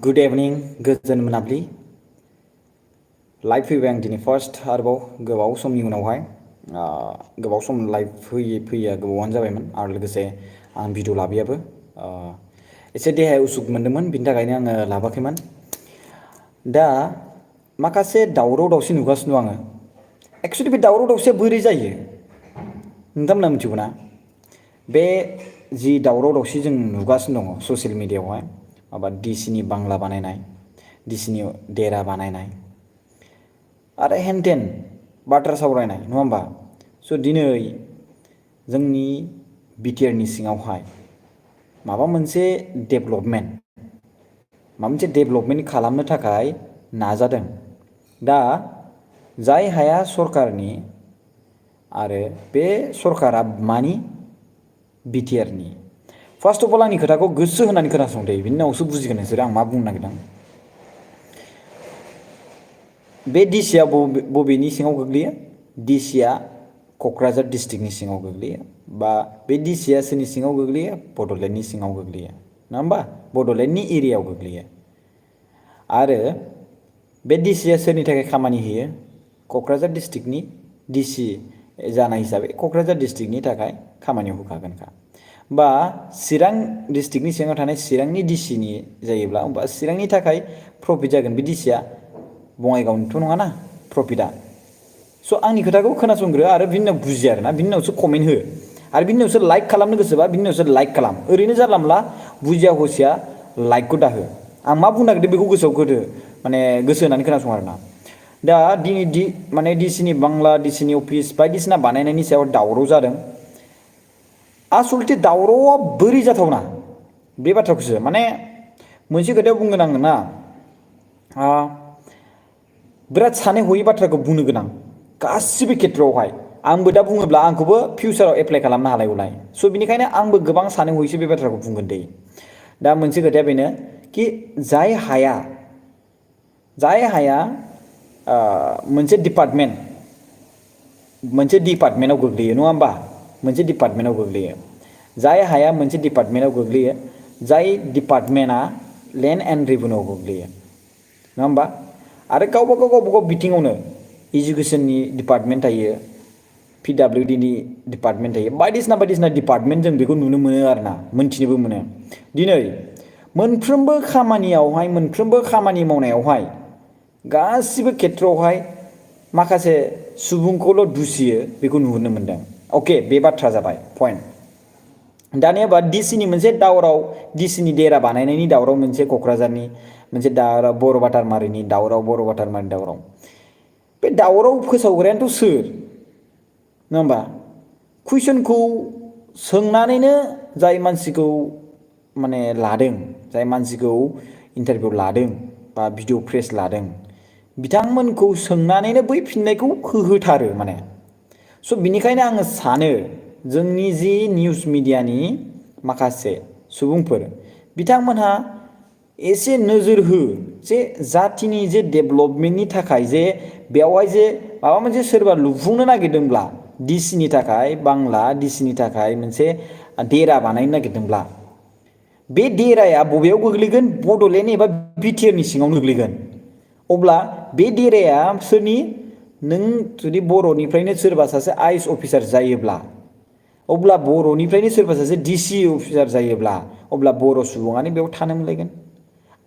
Good इवनिं गोजोन मोनाबिलि live फैबाय आं दिनै फार्स्ट आरोबाव गोबाव समनि उनावहाय गोबाव सम लाइभ फैया गोबावानो जाबायमोन आरो लोगोसे आं भिडिअ लाबोयाबो एसे देहाया उसुख मोन्दोंमोन बिनि थाखायनो आङो लाबोआखैमोन दा माखासे दावराव दावसि नुगासिनो दं आङो एक्चुअलि बे दावराव दावसिया बोरै जायो नोंथांमोना मिथिगौ ना बे जि दावराव दावसि जों नुगासिनो दङ ससियेल मिडियायावहाय माबा डिसिनि बांला बानायनाय डिसिनि देरा बानायनाय आरो हेनटेन बाथ्रा सावरायनाय नङा होमबा स' दिनै जोंनि बिटिआरनि सिङावहाय माबा मोनसे डेभेलपमेन्ट खालामनो थाखाय नाजादों दा जाय हाया सरकारनि आरो बे सरकारा मानि बिटिआरनि फार्स्ट अफ अल आंनि खोथाखौ गोसो होनानै खोनासंदो बिनि उनावसो बुजिगोन नोंसोरो आं मा बुंनो नागिरदों बे डिसिआ बबेनि सिङाव गोग्लैयो डिसिआ क'क्राझार डिस्ट्रिक्टनि सिङाव गोग्लैयो बा बे डिसिआ सोरनि सिङाव गोग्लैयो बड'लेण्डनि सिङाव गोग्लैयो नङा होमबा बड'लेण्डनि एरियायाव गोग्लैयो आरो बे डिसिआ सोरनि थाखाय खामानि होयो क'क्राझार डिस्ट्रिक्टनि डिसि जानाय हिसाबै क'क्राझार डिस्ट्रिक्टनि थाखाय खामानियाव होखागोनखा बा चिरां डिस्ट्रिक्टनि सिङाव थानाय चिरांनि डिसिनि जायोब्ला होमबा चिरांनि थाखाय प्रफिट जागोन बे डिसिआ बङाइगावनिथ' नङाना प्रफिटआ स' आंनि खोथाखौ खोनासंग्रो आरो बिनि उनाव बुजि आरोना बिनि उनावसो कमेन्ट हो आरो बिनि उनावसो लाइक खालामनो गोसोबा बिनि उनावसो लाइक खालाम ओरैनो जानला मोनला बुजिया हसिया लाइकखौ दाहो आं मा बुंनो नागिरदों बेखौ गोसोआव गोदो माने गोसो होनानै खोनासं आरोना दा दिनै माने डिसिनि बांला डिसिनि अफिस बायदिसिना बानायनायनि सायाव दावराव जादों आसलथे दावरावआ बोरै जाथावना बे बाथ्राखौसो माने मोनसे खोथायाव बुंगोन आङो ना बिराद सानै हयै बाथ्राखौ बुंनो गोनां गासिबो खेथ्रआवहाय आंबो दा बुङोब्ला आंखौबो फिउचाराव एप्लाइ खालामनो हालायगौलाय स' बिनिखायनो आंबो गोबां सानै हयैसो बे बाथ्राखौ बुंगोन दै दा मोनसे खोथाया बेनो कि जाय हाया मोनसे डिपार्टमेन्टआव गोग्लैयो नङा होमबा मोनसे डिपार्टमेन्टआव गोग्लैयो जाय हाया मोनसे डिपार्टमेन्टआव गोग्लैयो जाय डिपार्टमेन्टआ लेन्ड एन्ड रेभिनिउआव गोग्लैयो नङा होमबा आरो गावबा गाव बिथिङावनो इडुकेसननि डिपार्टमेन्ट थायो पिडाब्लिउडिनि डिपार्टमेन्ट थायो बायदिसिना डिपार्टमेन्ट जों बेखौ नुनो मोनो आरोना मोनथिनोबो मोनो दिनै मोनफ्रोमबो खामानि मावनायावहाय गासिबो खेथ्रआवहाय माखासे सुबुंखौल' दुसियो बेखौ नुहुरनो मोनदों अके बे बाथ्रा जाबाय पइन्ट दानिया बा डिसिनि मोनसे दावराव डिसिनि देरा बानायनायनि दावराव मोनसे क'क्राझारनि मोनसे दावराव बर' बाटारमारिनि दावराव बे दावराव फोसावग्रायानोथ' सोर नङा होमबा कुइसनखौ सोंनानैनो जाय मानसिखौ माने लादों जाय मानसिखौ इन्टारभिउ लादों बा भिडिअ प्रेस लादों बिथांमोनखौ सोंनानैनो बै फिननायखौ होथारो माने स' बिनिखायनो आङो सानो जोंनि जि निउस मिडियानि माखासे सुबुंफोर बिथांमोनहा एसे नोजोर हो जे जातिनि जे डेभेलपमेन्टनि थाखाय जे बेवहाय जे माबा मोनसे सोरबा लुफुंनो नागिरदोंब्ला डिसिनि थाखाय बांला डिसिनि थाखाय मोनसे देरा बानायनो नागिरदोंब्ला बे देराया बबेयाव गोग्लैगोन बड'लेण्ड एबा बिटिआरनि सिङावनो गोग्लैगोन अब्ला बे देराया सोरनि नों जुदि बर'निफ्रायनो सोरबा सासे आइएएस अफिसार जायोब्ला अब्ला बर'निफ्रायनो सोरबा सासे डिसि अफिसार जायोब्ला अब्ला बर' सुबुङानो बेयाव थानो मोनलायगोन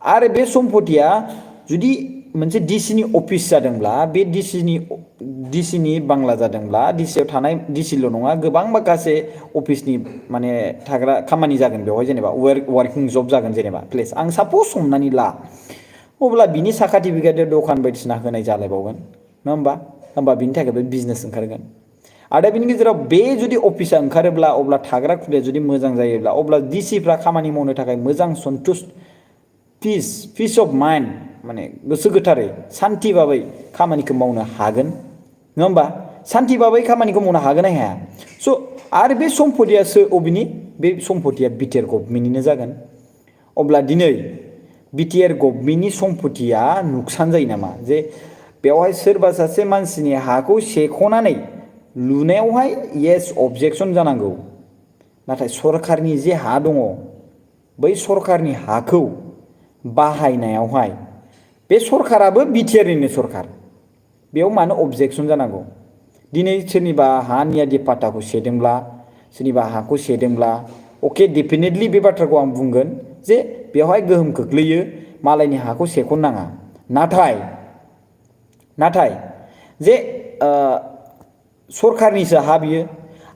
आरो बे सम्पतिया जुदि मोनसे डिसिनि अफिस जादोंब्ला बे डिसिनि बांला जादोंब्ला डिसिआव थानाय डिसिल' नङा गोबां माखासे अफिसनि माने थाग्रा खामानि जागोन बेवहाय जेनेबा वार्किं जब जागोन जेनेबा प्लेस आं साप'ज हमनानै ला अब्ला बिनि साखाथि बिखाथियाव दखान बायदिसिना होनाय जालायबावगोन नङा होमबा बिनि थाखायबो बिजनेस ओंखारगोन आरो बिनि गेजेराव बे जुदि अफिसा ओंखारोब्ला अब्ला थाग्रा खुलिया जुदि मोजां जायोब्ला अब्ला डिसिफ्रा खामानि मावनो थाखाय मोजां सन्तुष्ट पिस अफ माइन्ड माने गोसो गोथारै सान्थि भाबै खामानिखौ मावनो हागोन नङा होमबा सान्थि भाबै खामानिखौ मावनो हागोन ना हाया स' आरो बे सम्पतियासो अबेनि बे सम्पतिया बिटिआर गभर्नमेन्टनिनो जागोन अब्ला दिनै बिटिआर गभर्नमेन्टनि सम्पतिया नुकसान जायो नामा जे बेवहाय सोरबा सासे मानसिनि हाखौ सेख'नानै लुनायावहाय येस अबजेक्सन जानांगौ नाथाय सरकारनि जे हा दङ बै सरकारनि हाखौ बाहायनायावहाय बे सरकाराबो बिटिआरनिनो सरकार बेयाव मानो अबजेक्सन जानांगौ दिनै सोरनिबा हा नियादि पाट्टाखौ सेदोंब्ला सोरनिबा हाखौ सेदोंब्ला अके डेफिनेटलि बे बाथ्राखौ आं बुंगोन जे बेवहाय गोहोम खोख्लैयो मालायनि हाखौ सेख'नो नाङा नाथाय जे सरकारनिसो हा बियो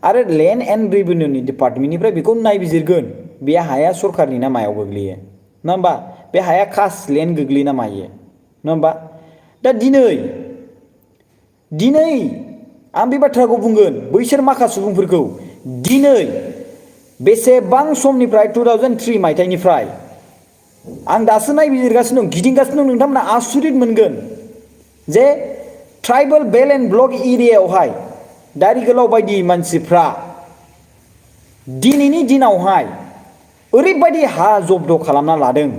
आरो लेन्ड एन्ड रेभिनिउनि डिपार्टमेन्टनिफ्राय बेखौ नायबिजिरगोन बे हाया सरकारनि ना मायाव गोग्लैयो नङा होमबा बे हाया खास लेन्ड गोग्लैयो ना मायो नङा होमबा दा दिनै आं बे बाथ्राखौ बुंगोन बैसोर माखासे सुबुंफोरखौ दिनै बेसेबां समनिफ्राय 2003 मायथाइनिफ्राय आं दासो नायबिजिरगासिनो दं गिदिंगासिनो दं नोंथांमोना आसुरित मोनगोन जे ट्राइबेल बेल्ट एन्ड ब्लक एरियायावहाय दारि गोलाव बायदि मानसिफ्रा दिनैनि दिनावहाय ओरैबायदि हा जब्द खालामना लादों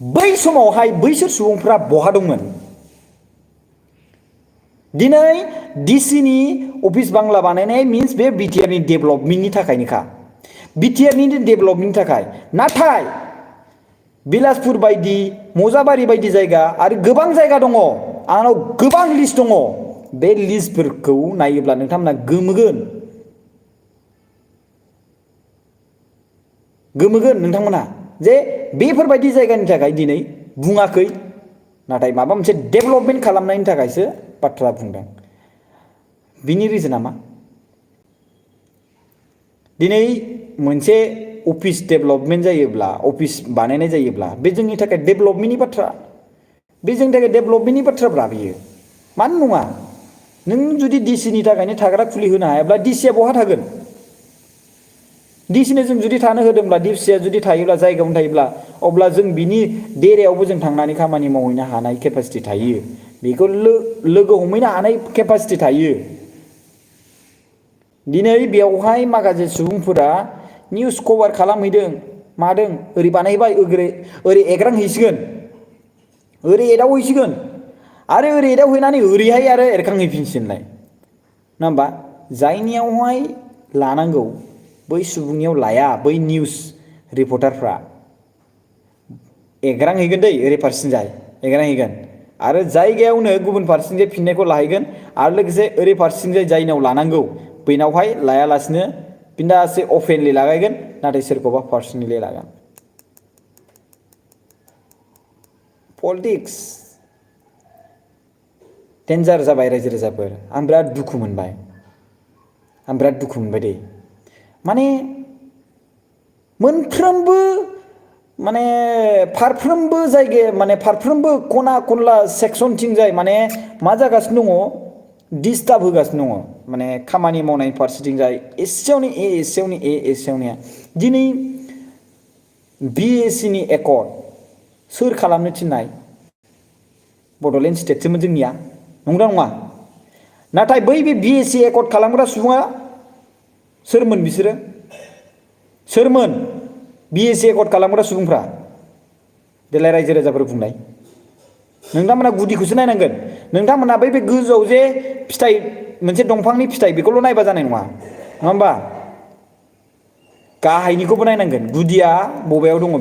बै समावहाय बैसोर सुबुंफ्रा बहा दंमोन दिनै डिसिनि अफिस बांला बानायनाय मिन्स बे बिटिआरनि डेभेलपमेन्टनि थाखायनोखा बिटिआरनि डेभेलपमेन्टनि थाखाय नाथाय बिलासपुर बायदि मजाबारि बायदि जायगा आरो गोबां जायगा दङ आंनाव गोबां लिस्ट दङ बे लिस्टफोरखौ नायोब्ला नोंथांमोना गोमोगोन नोंथांमोना जे बेफोरबायदि जायगानि थाखाय दिनै बुङाखै नाथाय माबा मोनसे डेभेलपमेन्ट खालामनायनि थाखायसो बाथ्रा बुंदों बिनि रिजोना मा दिनै मोनसे अफिस डेभेलपमेन्ट जायोब्ला अफिस बानायनाय जायोब्ला बे जोंनि थाखाय डेभेलपमेन्टनि बाथ्रा बे जोंनि थाखाय डेभेलपमेन्टनि बाथ्राब्रा बियो मानो नङा नों जुदि डिसिनि थाखायनो थाग्रा खुलि होनो हायाब्ला डिसिया बहा थागोन डिसिनो जों जुदि थानो होदोंब्ला डिसिया जुदि थायोब्ला जायगायावनो थायोब्ला अब्ला जों बिनि देरायावबो जों थांनानै खामानि मावहैनो हानाय केपासिटि थायो बेखौ लोगो हमहैनो हानाय केपासिटि थायो दिनै बेवहाय माखासे सुबुंफोरा निउस कभार खालामहैदों मादों ओरै बानायबाय ओरै एग्रांहैसिगोन ओरै एदावहैसिगोन आरो ओरै एदावहैनानै ओरैहाय आरो एरखांहैफिनसिगोनलाय नङा होमबा जायनियावहाय लानांगौ बै सुबुंनियाव लाया बै निउस रिपर्टारफ्रा एग्रांहैगोन दै ओरै फारसेथिंजाय एग्रांहैगोन आरो जायगायावनो गुबुन फारसेथिंजाय फिननायखौ लाहैगोन आरो लोगोसे ओरै फारसेथिंजाय जायनाव लानांगौ बैनावहाय लायालासिनो बिन्दासै अपेनलि लागायगोन नाथाय सोरखौबा पार्सनेलि लागोन पलिटिक्स डेन्जार जाबाय रायजो राजाफोर आं बिराद दुखु मोनबाय दे माने मोनफ्रोमबो माने फारफ्रोमबो जायगाया माने फारफ्रोमबो खना खनला सेक्सनथिंजाय माने मा जागासिनो दङ डिस्टार्ब होगासिनो दङ माने खामानि मावनाय फारसेथिंजाय एसेयावनो एसेयावनो दिनै बिएसिनि एकर्ड सोर खालामनो थिननाय बड'लेण्ड स्टेटसोमोन जोंनिया नंगौना नङा नाथाय बै बे बिएसि एकर्ड खालामग्रा सुबुङा सोरमोन बिसोरो सोरमोन बिएसि एकर्ड खालामग्रा सुबुंफ्रा देलाय रायजो राजाफोर बुंनाय नोंथांमोना गुदिखौसो नायनांगोन नोंथांमोना बै बे गोजौआव जे फिथाइ मोनसे दंफांनि फिथाइ बेखौल' नायबा जानाय नङा होमबा गाहायनिखौबो नायनांगोन गुदिया बबेयाव दङ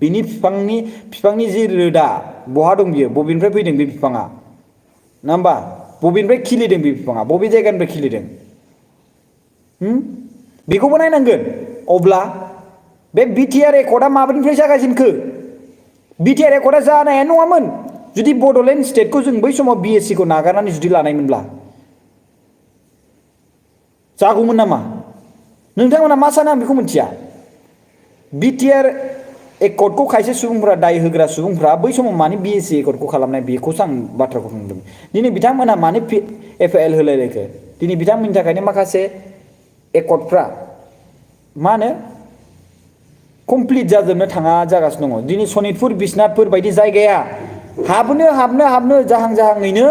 बिनि बिफांनि जि रोदा बहा दं बियो बबेनिफ्राय फैदों बे बिफाङा नङा होमबा बबेनिफ्राय खिलिदों बे बिफाङा बबे जायगानिफ्राय खिलिदों बेखौबो नायनांगोन अब्ला बे बिटिआर एकर्डआ माब्लानिफ्राय जागायजेनखो बिटिआर एकर्डआ जानायानो नङामोन जुदि बड'लेण्ड स्टेटखौ जों बै समाव बिएससिखौ नागारनानै जुदि लानायमोनब्ला जागौमोन नामा नोंथांमोना मा सानो आं बेखौ मिथिया बिटिआर एकर्डखौ खायसे सुबुंफ्रा दाय होग्रा सुबुंफ्रा बै समाव मानो बिएससि एकर्डखौ खालामनाय बेखौसो आं बाथ्राखौ बुंदों दिनै बिथांमोनहा मानो एफआइआर होलायलायखो दिनै बिथांमोननि थाखायनो माखासे एकर्डफ्रा मा होनो कमप्लिट जाजोबनो थाङा जागासिनो दङ दिनै सनितपुर बिश्वनाथपुर बायदि जायगाया हाबनो जाहाङैनो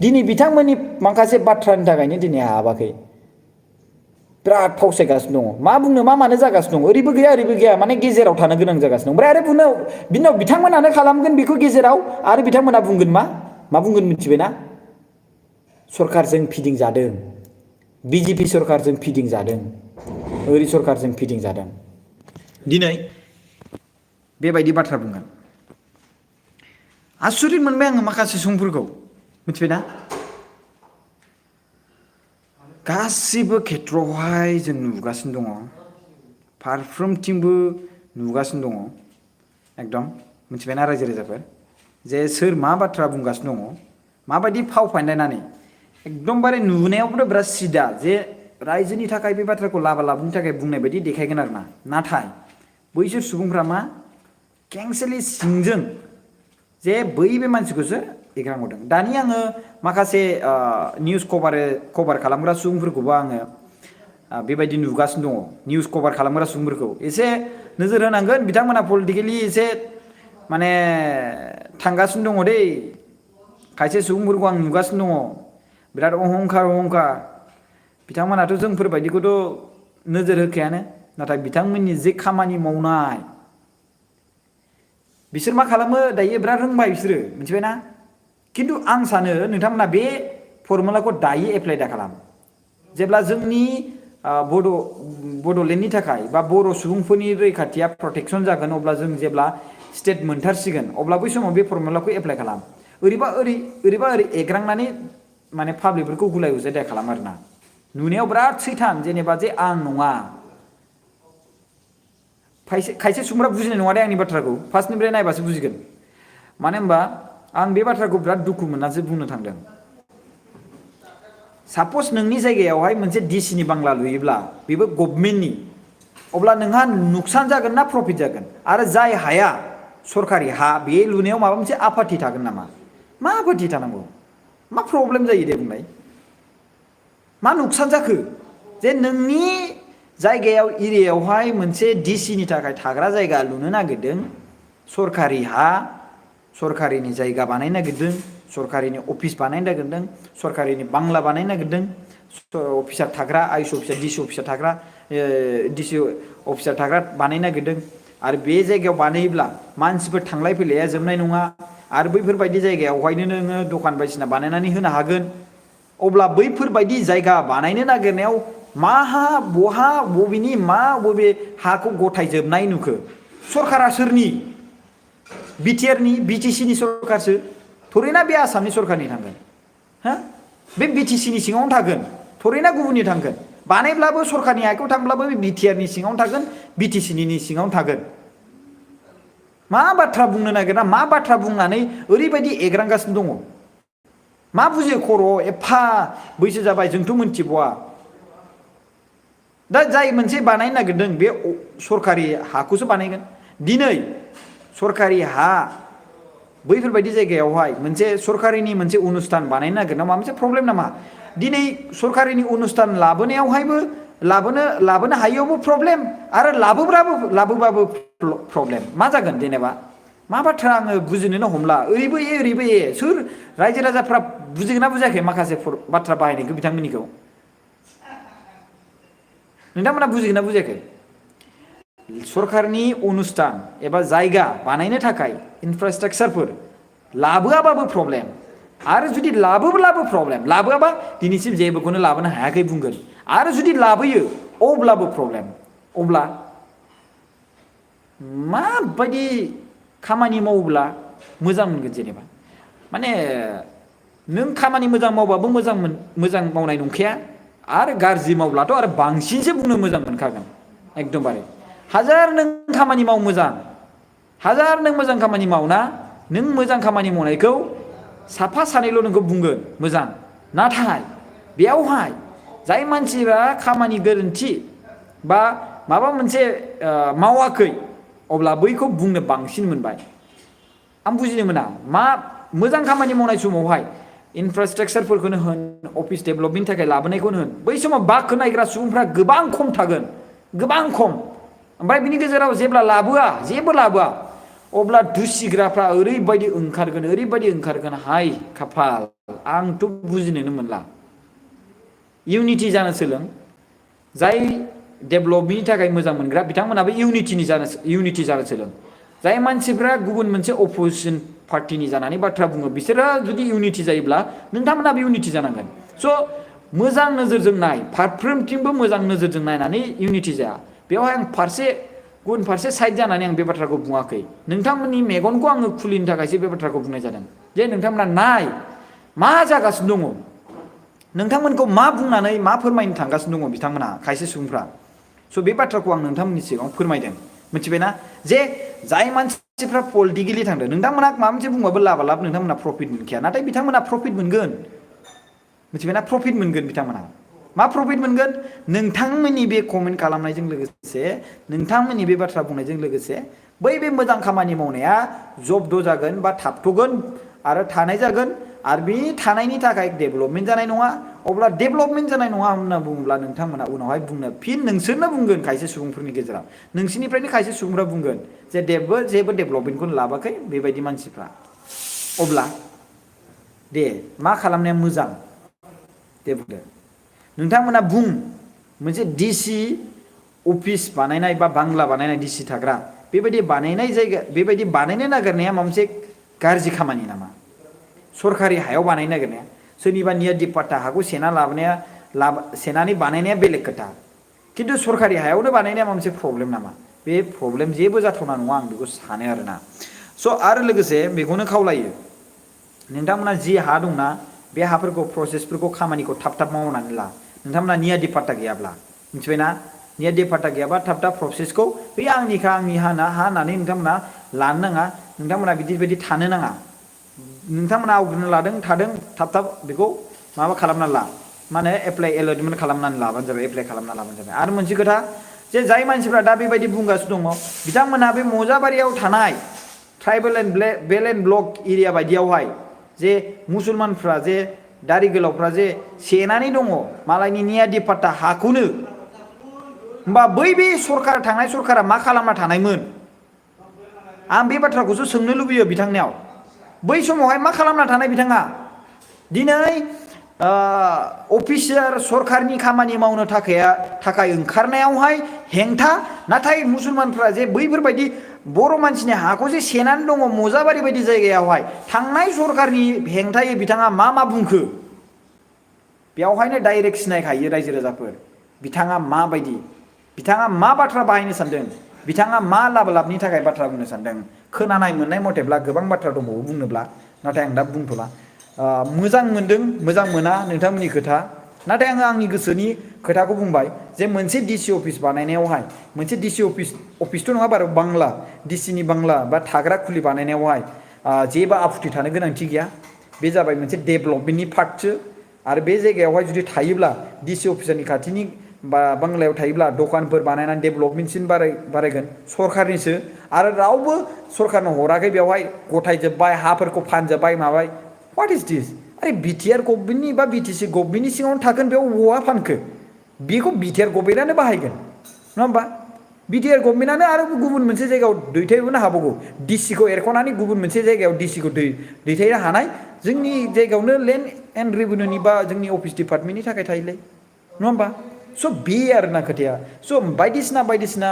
दिनै बिथांमोननि माखासे बाथ्रानि थाखायनो दिनै हाबाखै बिराद फावसायगासिनो दङ मा बुंनो मा मानो जागासिनो दङ ओरैबो गैया माने गेजेराव थानो गोनां जागासिनो दं ओमफ्राय आरो बिनाव बिथांमोनानो खालामगोन बेखौ गेजेराव आरो बिथांमोना बुंगोन मा बुंगोन मिथिबायना सरकारजों फिदिंजादों बिजेपि सरकारजों फिदिंजादों ओरै सरकारजों फिदिंजादों दिनै बेबायदि बाथ्रा बुंगोन आसुरित मोनबाय आङो माखासे सुबुंफोरखौ मिथिबायना गासिबो खेथ्रआवहाय जों नुगासिनो दङ फारफ्रोमथिंबो नुगासिनो दङ एकदम मिथिबायना रायजो राजाफोर जे सोर मा बाथ्रा बुंगासिनो दङ माबायदि फाव फान्दायनानै एकदमबारे नुनायावबोथ' बिराद सिदा जे रायजोनि थाखाय बे बाथ्राखौ लाबा लाबोनो थाखाय बुंनाय बायदि देखायगोन आरो ना नाथाय बैसोर सुबुंफ्रा मा केंसेलि सिंजों जे बै बे मानसिखौसो एग्रांहरदों दानि आङो माखासे निउस कभार खालामग्रा सुबुंफोरखौबो आङो बेबायदि नुगासिनो दङ निउस कभार खालामग्रा सुबुंफोरखौ एसे नोजोर होनांगोन बिथांमोना पलिटिकेलि एसे माने थांगासिनो दङ दै खायसे सुबुंफोरखौ आं नुगासिनो दङ बिराद अहंखार बिथांमोनाथ' जोंफोरबायदिखौथ' नोजोर होखायानो नाथाय बिथांमोननि जे खामानि मावनाय बिसोर मा खालामो दायो बिराद रोंबाय बिसोरो मिथिबायना खिन्थु आं सानो नोंथांमोना बे फर्मुलाखौ दायो एप्लाइ दा खालाम जेब्ला जोंनि बड'लेण्डनि थाखाय बा बर' सुबुंफोरनि रैखाथिया प्रटेक्सन जागोन अब्ला जों जेब्ला स्टेट मोनथारसिगोन अब्ला बै समाव बे फर्मुलाखौ एप्लाइ खालाम ओरैबा ओरै एग्रांनानै माने पाब्लिकफोरखौ गुलाय गुजाय दा खालाम आरोना नुनायाव बिराद सैथान जेनेबा जे आं नङा खायसे सुबुंफ्रा बुजिनाय नङा दे आंनि बाथ्राखौ फार्स्टनिफ्राय नायबासो बुजिगोन मानो होनबा आं बे बाथ्राखौ बिराद दुखु मोननानैसो बुंनो थांदों साप'ज नोंनि जायगायावहाय मोनसे डिसिनि बांला लुयोब्ला बेबो गभर्नमेन्टनि अब्ला नोंहा नुकसान जागोन ना प्रफिट जागोन आरो जाय हाया सरकारि हा बे लुनायाव माबा मोनसे आपत्ति थागोन नामा मा आपत्ति थानांगौ मा प्रब्लेम जायो दे बुंलाय मा नुकसान जाखो जे नोंनि जायगायाव एरियायावहाय मोनसे डिसिनि थाखाय थाग्रा जायगा लुनो नागिरदों सरकारि हा सरकारिनि जायगा बानायनो नागिरदों सरकारिनि अफिस बानायनो नागिरदों सरकारिनि बांला बानायनो नागिरदों अफिसार थाग्रा आइस अफिसार डिसि अफिसार थाग्रा डिसि अफिसार थाग्रा बानायनो नागिरदों आरो बे जायगायाव बानायोब्ला मानसिफोर थांलाय फैलाया जोबनाय नङा आरो बैफोरबायदि जायगायावहायनो नोङो दखान बायदिसिना बानायनानै होनो हागोन अब्ला बैफोरबायदि जायगा बानायनो नागिरनायाव माहा बहा बबेनि मा बबे हाखौ गथायजोबनाय नुखो सरकारा सोरनि बिटिआरनि बिटिसिनि सरकारसो थोरैना बे आसामनि सरकारनि थांगोन हा बे बिटिसिनि सिङावनो थागोन थोरैना गुबुननि थांगोन बानायब्लाबो सरकारनि आखायाव थांब्लाबो बे बिटिआरनि सिङावनो थागोन बिटिसिनि सिङावनो थागोन मा बाथ्रा बुंनो नागिरना मा बाथ्रा बुंनानै ओरैबायदि एग्रांगासिनो दङ मा बुजियो खर' एफा बैसो जाबाय जोंथ' मोनथिबावा दा जाय मोनसे बानायनो नागिरदों बे सरकारि हाखौसो बानायगोन दिनै सरकारि हा बैफोरबायदि जायगायावहाय मोनसे सरकारिनि मोनसे अनुस्थान बानायनो नागिरनायाव माबा मोनसे प्रब्लेम नामा दिनै सरकारिनि अनुस्थान लाबोनायावहायबो लाबोनो हायैयावबो प्रब्लेम आरो लाबोबाबो प्रब्लेम मा जागोन जेनेबा मा बाथ्रा आङो बुजिनोनो हमला ओरैबो सोर रायजो राजाफ्रा बुजिगोन ना बुजायाखै माखासे बाथ्रा बाहायनायखौ बिथांमोननिखौ नोंथांमोना बुजिगोन ना बुजियाखै सरकारनि अनुस्थान एबा जायगा बानायनो थाखाय इनफ्रास्ट्राक्चारफोर लाबोआबाबो प्रब्लेम आरो जुदि लाबोब्लाबो प्रब्लेम लाबोआबा दिनैसिम जेबोखौनो लाबोनो हायाखै बुंगोन आरो जुदि लाबोयो अब्लाबो प्रब्लेम अब्ला माबायदि खामानि मावोब्ला मोजां मोनगोन जेनेबा माने नों खामानि मोजां मावबाबो मोजां मावनाय नंखाया आरो गाज्रि मावब्लाथ' आरो बांसिनसो बुंनो मोजां मोनखागोन एकदमबारे हाजार नों खामानि माव मोजां हाजार नों मोजां खामानि मावना नों मोजां खामानि मावनायखौ साफा सानैल' नोंखौ बुंगोन मोजां नाथाय बेयावहाय जाय मानसिया खामानि गोरोन्थि बा माबा मोनसे मावाखै अब्ला बैखौ बुंनो बांसिन मोनबाय आं बुजिनो मोना मा मोजां खामानि मावनाय समावहाय इनफ्रास्ट्राक्चारफोरखौनो होन अफिस डेभेलपमेन्टनि थाखाय लाबोनायखौनो होन बै समाव बाखौ नायग्रा सुबुंफ्रा गोबां खम थागोन गोबां खम ओमफ्राय बिनि गेजेराव जेब्ला जेबो लाबोआ अब्ला दुसिग्राफ्रा ओरैबायदि ओंखारगोन हाय खाफाल आंथ' बुजिनोनो मोनला इउनिटि जानो सोलों जाय डेभेलपमेन्टनि थाखाय मोजां मोनग्रा बिथांमोनाबो इउनिटि जानो सोलों जाय मानसिफ्रा गुबुन मोनसे अपोजिसन पार्टिनि जानानै बाथ्रा बुङो बिसोरो जुदि इउनिटि जायोब्ला नोंथांमोनाबो इउनिटि जानांगोन स' मोजां नोजोरजों नाय फारफ्रोमथिंबो मोजां नोजोरजों नायनानै इउनिटि जाया बेवहाय आं फारसे गुबुन फारसे साइड जानानै आं बे बाथ्राखौ बुङाखै नोंथांमोननि मेगनखौ आङो खुलिनो थाखायसो बे बाथ्राखौ बुंनाय जादों जे नोंथांमोना नाय मा जागासिनो दङ नोंथांमोनखौ मा बुंनानै मा फोरमायनो थांगासिनो दङ बिथांमोना खायसे सुबुंफ्रा स' बे बाथ्राखौ आं नोंथांमोननि सिगाङाव फोरमायदों मिथिबायना जे जाय मानसिफ्रा पलिटिकेलि थांदों नोंथांमोना माबा मोनसे बुंबाबो लाबालाब नोंथांमोना प्रफिट मोनखाया नाथाय बिथांमोना प्रफिट मोनगोन मिथिबायना प्रफिट मोनगोन बिथांमोना मा प्रफिट मोनगोन नोंथांमोननि बे कमेन्ट खालामनायजों लोगोसे नोंथांमोननि बे बाथ्रा बुंनायजों लोगोसे बै बे मोजां खामानि मावनाया जब्द जागोन बा थाबथ'गोन आरो थानाय जागोन आरो बे थानायनि थाखाय डेभेलपमेन्ट जानाय नङा अब्ला डेभेलपमेन्ट जानाय नङा होनना बुङोब्ला नोंथांमोना उनावहाय बुंनो फिन नोंसोरनो बुंगोन खायसे सुबुंफोरनि गेजेराव नोंसिनिफ्रायनो खायसे सुबुंफ्रा बुंगोन जे जेबो डेभेलपमेन्टखौनो लाबाखै बेबायदि मानसिफ्रा अब्ला दे मा खालामनाया मोजां दे बुंदो नोंथांमोना बुं मोनसे डिसि अफिस बानायनाय बा बांला बानायनाय डिसि थाग्रा बेबायदि बानायनाय जायगा बेबायदि बानायनो नागिरनाया माबा मोनसे गाज्रि खामानि नामा सरकारि हायाव बानायनो नागिरनाया सोरनिबा निया दिपाट्टा हाखौ सेनानै बानायनाया बेलेग खोथा खिन्थु सरकारि हायावनो बानायनाया माबा मोनसे प्रब्लेम नामा बे प्रब्लेम जेबो जाथावना नङा आं बेखौ सानो आरोना स' आरो लोगोसे बेखौनो खावलायो नोंथांमोना जि हा दंना बे हाफोरखौ प्रसेसफोरखौ खामानिखौ थाब थाब मावनानै ला नोंथांमोना निया दिपाट्टा गैयाब्ला मिथिबायना निया दिपाट्टा गैयाबा थाब थाब प्रसेसखौ बे आंनिखा आंनि हा होननानै नोंथांमोना लानो नाङा नोंथांमोना बिदि थानो नाङा नोंथांमोना आवग्रिनो लादों थादों थाब थाब बेखौ माबा खालामना ला मा होनो एप्लाइ एलटमेन्ट खालामनानै लाबानो जाबाय एप्लाइ खालामना लाबानो जाबाय आरो मोनसे खोथा जे जाय मानसिफ्रा दा बेबायदि बुंगासिनो दङ बिथांमोनहा बे मजाबारियाव थानाय ट्राइबेल एन्ड बेल एन्ड ब्लक एरिया बायदियावहाय जे मुसलमानफ्रा जे दारि गोलावफ्रा जे सेनानै दङ मालायनि निया दिपाट्टा हाखौनो होमबा बै बे सरकार थांनाय सरकारा मा खालामना थानायमोन आं बे बाथ्राखौसो सोंनो लुबैयो बिथांनियाव बै समावहाय मा खालामना थानाय बिथाङा दिनै अफिसार सरकारनि खामानि मावनो थाखाय ओंखारनायावहाय हेंथा नाथाय मुसलमानफ्रा जे बैफोरबायदि बर' मानसिनि हाखौ जे सेनानै दङ मजाबारि बायदि जायगायावहाय थांनाय सरकारनि हेंथायै बिथाङा मा बुंखो बेयावहायनो डाइरेक्ट सिनायखायो रायजो राजाफोर बिथाङा माबायदि बिथाङा मा बाथ्रा बाहायनो सानदों बिथाङा मा लाबनि थाखाय बाथ्रा बुंनो सानदों खोनानाय मोननाय मथेब्ला गोबां बाथ्रा दंबावो बुंनोब्ला नाथाय आं दा बुंथ'ला मोजां मोनदों मोजां मोना नोंथांमोननि खोथा नाथाय आङो आंनि गोसोनि खोथाखौ बुंबाय जे मोनसे डिसि अफिस बानायनायावहाय मोनसे डिसि अफिसथ' नङा बारु बांला डिसिनि बांला बा थाग्रा खुलि बानायनायावहाय जेबो आफुथि थानो गोनांथि गैया बे जाबाय मोनसे डेभेलपमेन्टनि पार्टसो आरो बे जायगायावहाय जुदि थायोब्ला डिसि अफिसारनि खाथिनि बा बांलायाव थायोब्ला दखानफोर बानायनानै डेभेलपमेन्टसिम बारायगोन सरकारनिसो आरो रावबो सरकारनो हराखै बेवहाय गथायजोब्बाय हाफोरखौ फानजोब्बाय माबाय what is this are BTR गभर्नमेन्टनि बा बिटिसि गभर्नमेन्टनि सिङावनो थागोन बेयाव बहा फानखो बेखौ बिटिआर गभर्नमेन्टआनो बाहायगोन नङा होमबा बिटिआर गभर्नमेन्टआनो आरो गुबुन मोनसे जायगायाव दैथायहरनो हाबावगौ डिसिखौ एरख'नानै गुबुन मोनसे जायगायाव डिसिखौ दैथायनो हानाय जोंनि जायगायावनो लेन्ड एन्ड रेभिनिउनि बा जोंनि अफिस डिपार्टमेन्टनि थाखाय थायोलै नङा होमबा स' बे आरोना खोथाया स' बायदिसिना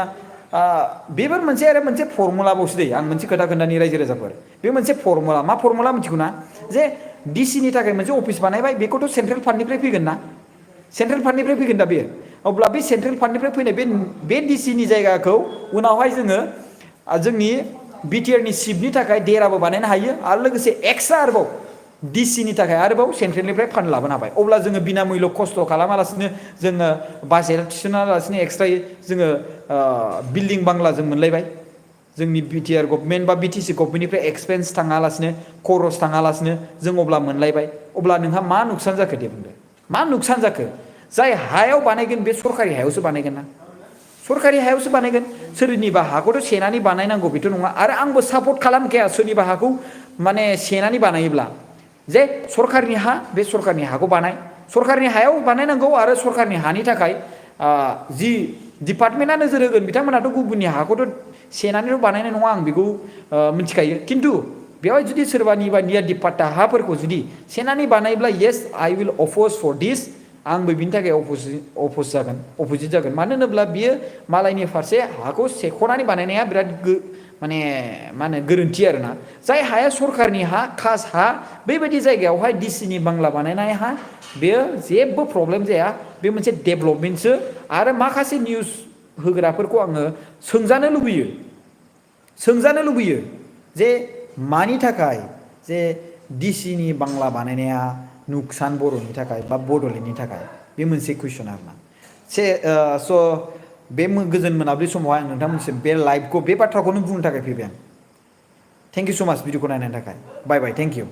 बेफोर मोनसे आरो मोनसे फर्मुलाबावसो दै आं मोनसे खोथा खोन्थानि रायजो राजाफोर बे मोनसे फर्मुला मा फर्मुला मिथिगौ ना जे डिसिनि थाखाय मोनसे अफिस बानायबाय बेखौथ' सेन्ट्रेल फान्डनिफ्राय फैगोन ना सेन्ट्रेल फान्डनिफ्राय फैगोन दा बेयो अब्ला बे सेन्ट्रेल फान्डनिफ्राय फैनाय बे डिसिनि जायगाखौ उनावहाय जोङो जोंनि बिटिआरनि चिफनि थाखाय देराबो बानायनो हायो आरो लोगोसे एक्सट्रा आरोबाव डिसिनि थाखाय आरोबाव सेन्ट्रेलनिफ्राय फान्ड लाबोनो हाबाय अब्ला जोङो बिना मुल्य खस्थ' खालामालासिनो जोङो बाजेट थिसनालासिनो एक्सट्रायै जोङो बिल्डिं बांला जों मोनलायबाय जोंनि बिटिआर गभर्नमेन्ट बा बिटिसि गभर्नमेन्टनिफ्राय एक्सपेन्स थाङालासिनो खरस थाङालासिनो जों अब्ला मोनलायबाय अब्ला नोंहा मा नुकसान जाखो दे बुंदो मा नुकसान जाखो जाय हायाव बानायगोन बे सरकारि हायावसो बानायगोन ना सरकारि हायावसो बानायगोन सोरनिबा हाखौथ' सेनानै बानायनांगौ बेथ' नङा आरो आंबो सापर्ट खालामखाया सोरनिबा हाखौ माने सेनानै बानायोब्ला जे सरकारनि हा बे सरकारनि हाखौ बानाय सरकारनि हायाव बानायनांगौ आरो सरकारनि हानि थाखाय जि डिपार्टमेन्टआ नोजोर होगोन बिथांमोनाथ' गुबुननि हाखौथ' सेनानैल' बानायनाय नङा आं बेखौ मिथिखायो खिन्थु बेवहाय जुदि सोरबानिबा निया दिपाट्टा हाफोरखौ जुदि सेनानै बानायोब्ला yes I will oppose for this आंबो बिनि थाखाय अपोजिट जागोन मानो होनोब्ला बियो मालायनि फारसे हाखौ सेख'नानै बानायनाया बिराद माने मा होनो गोरोन्थि आरोना जाय हाया सरकारनि हा खास हा बेबायदि जायगायावहाय डिसिनि बांला बानायनाय हा बेयो जेबो प्रब्लेम जाया बे मोनसे डेभेलपमेन्टसो आरो माखासे निउस होग्राफोरखौ आङो सोंजानो लुबैयो जे मानि थाखाय जे डिसिनि बांला बानायनाया नुकसान बर'नि थाखाय बा बड'लेण्डनि थाखाय, बे मोनसे कुइसन आरोना। स' बे गोजोन मोनाबिलि समावहाय आं नोंथांमोनसिम बे लाइभखौ, बे बाथ्राखौनो बुंनो थाखाय फैबाय आं। थेंक इउ स' माच भिडिअखौ नायनायनि थाखाय। बाय बाय, थेंक इउ।